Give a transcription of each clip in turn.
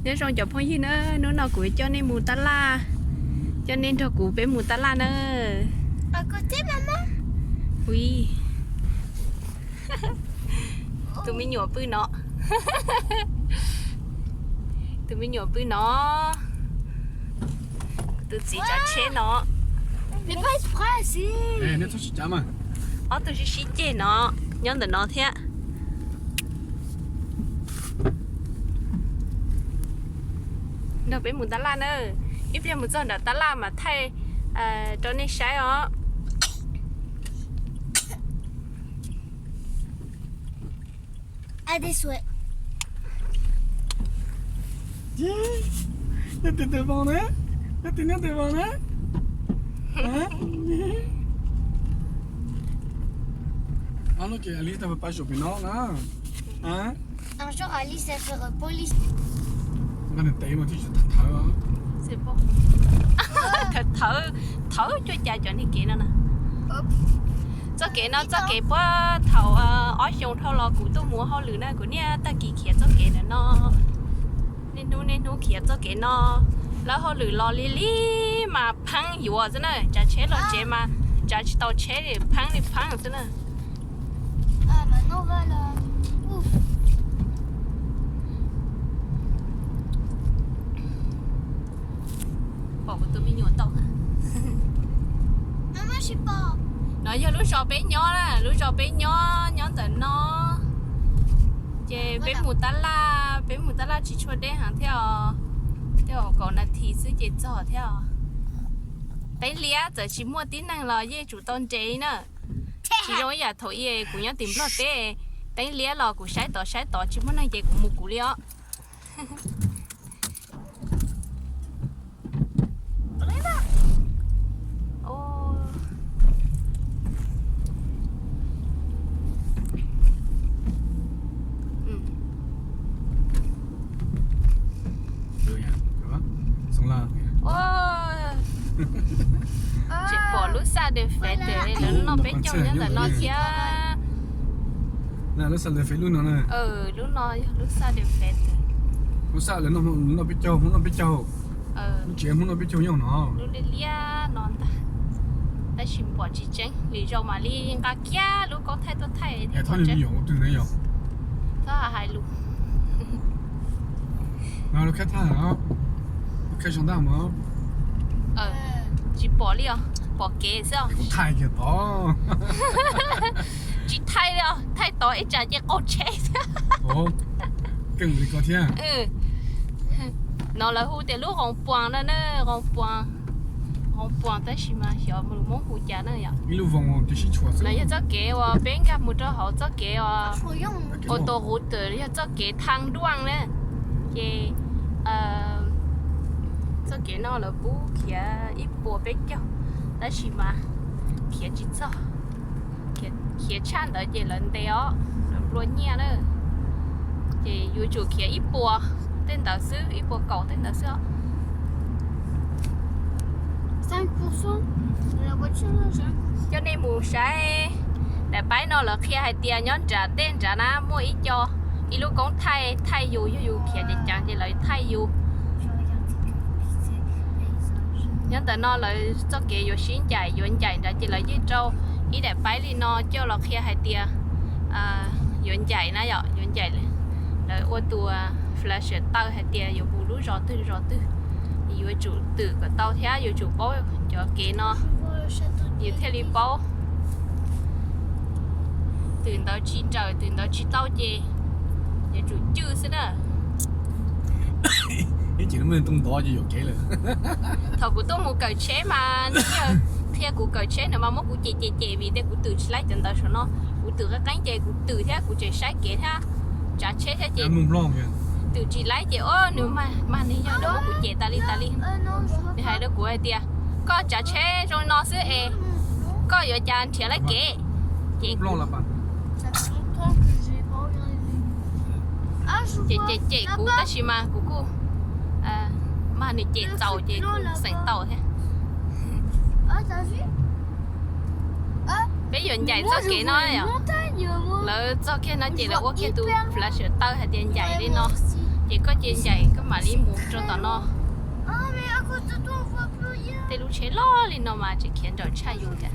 Nyob zoo cov phooj ywg na, hnub no kuv coj nej mus tab laj, coj nej nrog kuv peb mus tab laj na. Ui, tus me nyuam pw no, tus me nyuam pw no, tus txiv tsav tsheb no. Ob tug sib sib ceg no nyob ntawm no thiab. Nrog peb mus tab laj na, ib pliag mus txog nram tab laj mas thaij rau nej saib os. Nyob tes tes vau na, nyob tes nyob tes vau na. Lub ces Alice tau pais saum pem no na. Nqa nws tes mas thiaj tsis thawv. Thawv, thawv cuaj cas cov niag kev no na. Txoj kev no txoj kev puag thaum ob xyoo dhau los kuv tuaj mus hauj lwm na, kuv niaj tag kis khiav txoj kev ntawm no. Niaj hnub niaj hnub khiav txoj kev no, lawv hauj lwm los lig lig mas pheeb yuav xwb na, tsav tsheb los tsev mas tsav tsis tau tsheb, pheeb li pheeb xwb na. Pom kuv tus me nyuam tau. No yog lub zos peb nyob na, lub zos peb nyob nyob ntawm no. Ces peb mus tab laj, peb mus tab laj tsis tshua deb heev thiab os, tej kaum nas this xwb ces txog thiab os. Teeb liab txawm tsis muaj tib neeg los yeej tsum tau nres li na. Tsis zoo ib yam thaum ub kuv nyob tim Nplog teb, teeb liab los kuv saib tod saib tod tsis muaj neeg ces kuv mus kuv li os. Tsis pom lub xaj de fes tes, lawv noj peb caug nyob ntawm no thiab. Lub xaj de fes lub no, lub no yog lub xaj de fes tes. Lub xaj lawv noj peb caug, Hmoob noj peb caug. Lub tsev Hmoob noj peb caug nyob no. Lub liab liab no ntag. Tab sis pom tsis tseeb, lwm zaus mam li nqa kiag lub koob thaij tuaj thaij thiab. Txhob hais lus. Lub khaib thaj, lub khaib zoo ntag mas. Tsis pom li os, pom kev xwb os. Kuv thaij kiag tod. Tsis thaij li os, thaij tod ib tsam ces qaug tsheb thiab. Keej li ko thiab. No lawv hu tias lub Qoos Puas no na, Qoos Puas, Qoos Puas tab sis mas xyov Hmoob hu cas na yom. Ib lub voos ces sib tshuam xwb. Lawv yog txoj kev uas peb nkag mus rau hauv txoj kev uas, uas tus quv twm yog txoj kev thaj nruaj na. Ces txoj kev no lawv pub khiav ib puas peb caug, tab sis mas khiav tsis txog. Khiav tshaj ntawd ces lawv ntes os, lawv nplua nyiaj na. Ces yuav tsum khiav ib puas tej ntawd xwb, ib puas kaum tej ntawd xwb os. Coj nej mus saib daim paib no, lawv qhia hais tias nyob nram tej nrad na muaj ib co, ib lub koob thaij, thaij yus, yog yus khiav ceev ceev ces lawv thaij yus. Nyob ntawm no lawv txoj kev yuav sib ncaim, yuav ncaim nrad ces lawv yeej rau ib daim paib li no coj los qhia hais tias yuav ncaim na yom, yuav ncaim. Lawv ua tus flash taw hais tias yuav mus lub zos twg zos twg, yuav tsum twm kom tau thiab yuav tsum paub cov kev no, yus thiaj li paub. Twm ntawd tsis raws, twm ntawd tsis tau ces yuav tsum cwj xwb na. Ib ces lub me ntoo ntov ces yuam kev lawm. Thaum kuv tuaj mus kawm tsheb mas qhia kuv kawm tsheb nws mas muab kuv cem cem cem vim tias kuv twm tsis laib cov ntawd saum no. Kuv twm qeeb qeeb ces kuv twm thiab kuv tseem saib kev thiab tsav tsheb thiab ces twm tsis laib ces o nws mag nws yog nws muab kuv cem tas li tas li. Nws hais rau kuv hais tias koj tsav tsheb zoo no xwb es koj yuav cas nrhiav laib kev. Ces cem cem cem kuv tab sis mas kuv kuj mag nws cem txaus ces kuv xeem tau thiab. Peb yuav ncaim txoj kev no yom. Lawv txoj kev no ces lawv ua kiag tus flash taw hais tias ncaim li no. Ces koj cia ncaim koj mam li mus rau tom no. Tej lub tsheb loj li no mas tseem khiav nrawm tshaj yus thiab.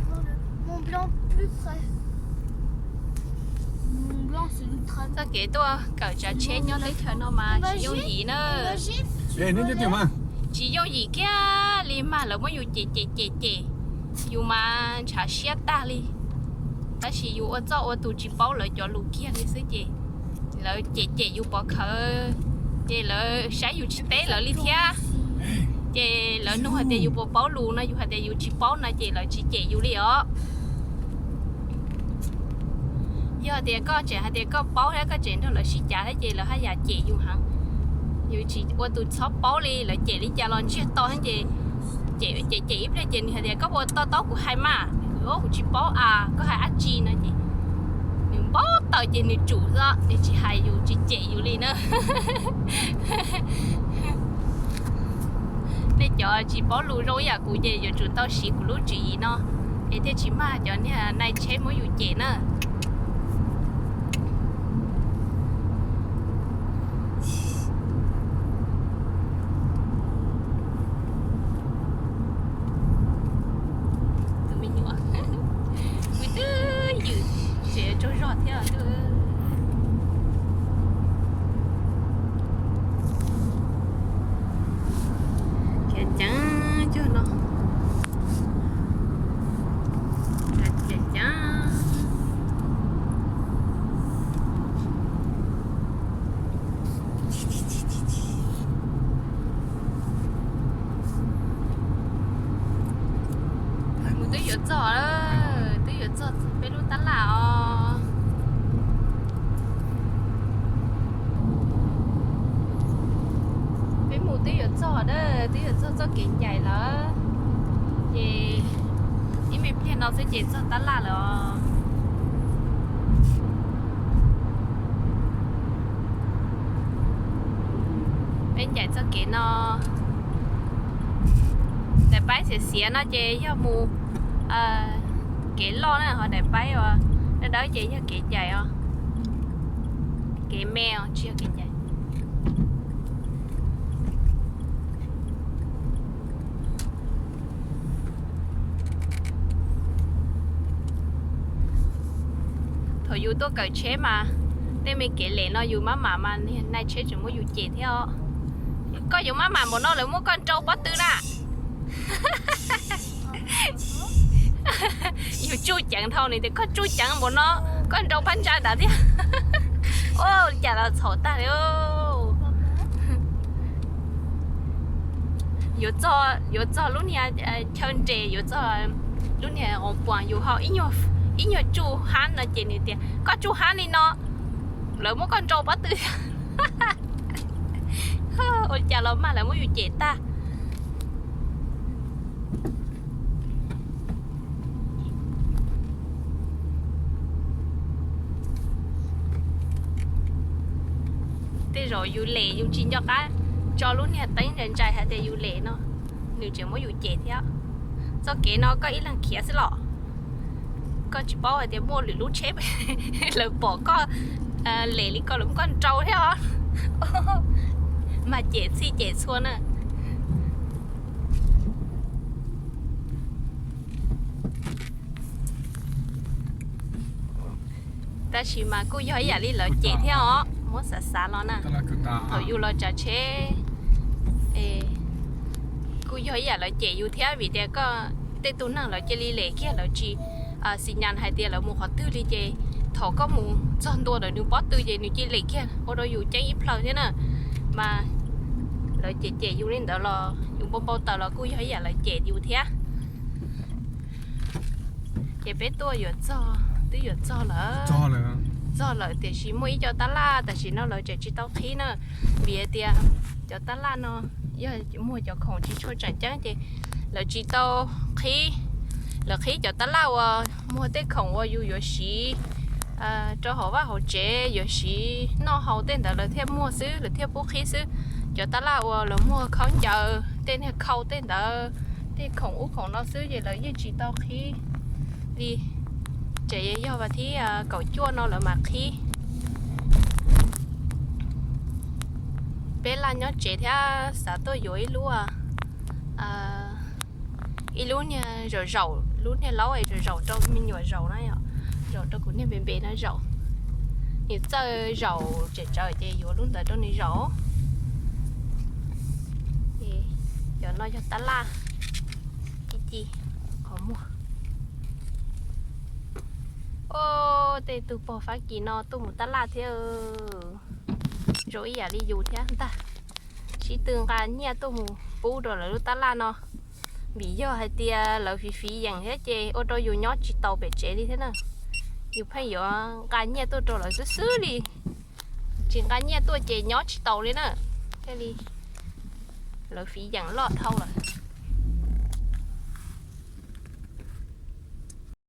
Txoj kev tuaj kawm tsav tsheb nyob teb chaws no mas tsis yooj yim na. Tsis yooj yim kiag li mas lawv muab yus cem cem cem cem, yus mas ntshav siab tag li. Tab sis yus ua txoj ua tus tsis paub lawv cov lus kiag li xwb ces lawv cem cem yus pov khawv, ces lawv saib yus tsis teb lawv li thiab. Ces lawv nug hais tias yus puas paub lus no, yus hais tias yus tsis paub no ces lawv tsis cem yus li os. Yog tias koj tseem hais tias koj paub thiab koj tseem nrog lawv sib cav thiab ces lawv haj yam cem yus heev. Yus tsis ua tus txhob paub li, lawv cem li cas los ntsiag to ces cem cem cem ib pliag ces nws hais tias koj puas to taub kuv hais mas, kuv tsis paub as, koj hais dab tsi no ces nws npau taws ces nws tsum xwb, nws tsis hais yus tsis cem yus li na. Nej cov tsis paub lus zoo ib yam kuv ces yuav tsum tau siv kuv lub tswv yim no es thiaj tsis mag cov niag nai tsheb muab yus cem na. Tus me nyuam, mus twb ywm, tseem tsaug zog thiab. Khiav ceev cuag no, khiav ceev. Mus twb yuav txog, twb yuav txog peb lub tab laj os. Peb mus twb yuav txog na, twb yuav txog txoj kev ncaim lawm. Ces ib me pliag no xwb ces txog tab laj lawm os. Peb ncaim txoj kev no, daim paib xiav xiav no ces yog mus kev loj na, ho daim paib uas dawb dawb ces yog kev ncaim os. Kev me os, tsis yog kev ncaim. Thaum yus tuaj kawm tsheb mas tej me kev lem no yus maj mam mas niag nai tsheb tseem muab yus cem thiab os. Koj yuav maj mam npaum no lawv muab koj nrau pob tw na. Yus tsuj ceev dhau nws tias koj tsuj ceev npaum no, koj nrau phab ntsa ntawd thiab. Ua cas los txhaum tag li. Yuav txog, yuav txog lub niag chaw nres, yuav txog lub niag qhov puas yus ho ib nyuag tsuj hab no ces nws tias koj tsuj hab li no, lawv muab koj nrau pob tw. Ua cas los mag lawv muab yus cem tag. Tej zaum yus lem yus tsis nco qab tso lub niag teeb ntsais ntsais hais tias yus lem no, nws tseem muab yus cem thiab. Txoj kev no koj ib leeg khiav xwb los? Koj tsis paub hais tias muaj lwm lub tsheb lawv pom koj lem li ko lawv muab koj nrau thiab os. Mas cem txhij cem txhua na. Tab sis mas kuj yog ib yam li lawv cem thiab os, muab xav xav los na. Thaum yus los tsav tsheb, kuj yog ib yam lawv cem yus thiab vim tias koj tej tug neeg lawv cia li lem kiag, lawv tsis xis nyas hais tias lawv mus qhov twg li ces thaum koj mus txog ntua ntawm nws pob tw ces nws cia li lem kiag ua rau yus ceeb ib plhaw thiab na. Mas lawv cem cem yus li ntawd los yus npau npau taws los kuj yog ib yam lawv cem yus thiab. Ces peb tuaj yuav txog, twb yuav txog lawm. Txog lawm tiam sis muaj ib co tab laj tam sim no lawv tseem tsis tau qhib na, vim hais tias cov tab laj no yog muag cov khoom tsis tshua tseem ceeb ces lawv tsis tau qhib. Lawv qhib cov tab laj uas muag tej khoom uas yus yuav siv rau hauv vaj hauv tsev, yuav siv noj haus tej ntawd lawv thiaj muag xwb, lawv thiaj pub qhib xwb. Cov tab laj uas lawv muag khaub ncaws, tej niag khau tej ntawd, tej khoom ub khoom no xwb ces lawv yeej tsis tau qhib li. Tseem yog vas thib kaum cuaj no lawv mam qhib. Peb laj nyob tsev thiab xav tuaj yuav ib lub, ib lub niag zaum zaum, lub niag laub es zaum zaum rau me nyuam zaum na yom, zaum rau kuv niag npe npe no zaum. Nws txawj zaum tseem tsawv ces yuav lub ntawd rau nws zaum. Cov no yog tab laj, ci ci qhov muag. Tej tug pog Fab Kis no tuaj mus tab laj thiab, zoo ib yam li yus thiab ntag. Sib tw nqa nyiaj tuaj mus pub rau lawv lub tab laj no, vim yog hais tias lawv fiv fiv yeem thiab ces ua rau yus nyob tsis taus pem tsev li thiab na. Yus pheej yuav nqa nyiaj tuaj rau lawv xwb xwb li, tsis nqa nyiaj tuaj ces nyob tsis taus li na. Thiaj li lawv fiv yeem loj dhau lawm.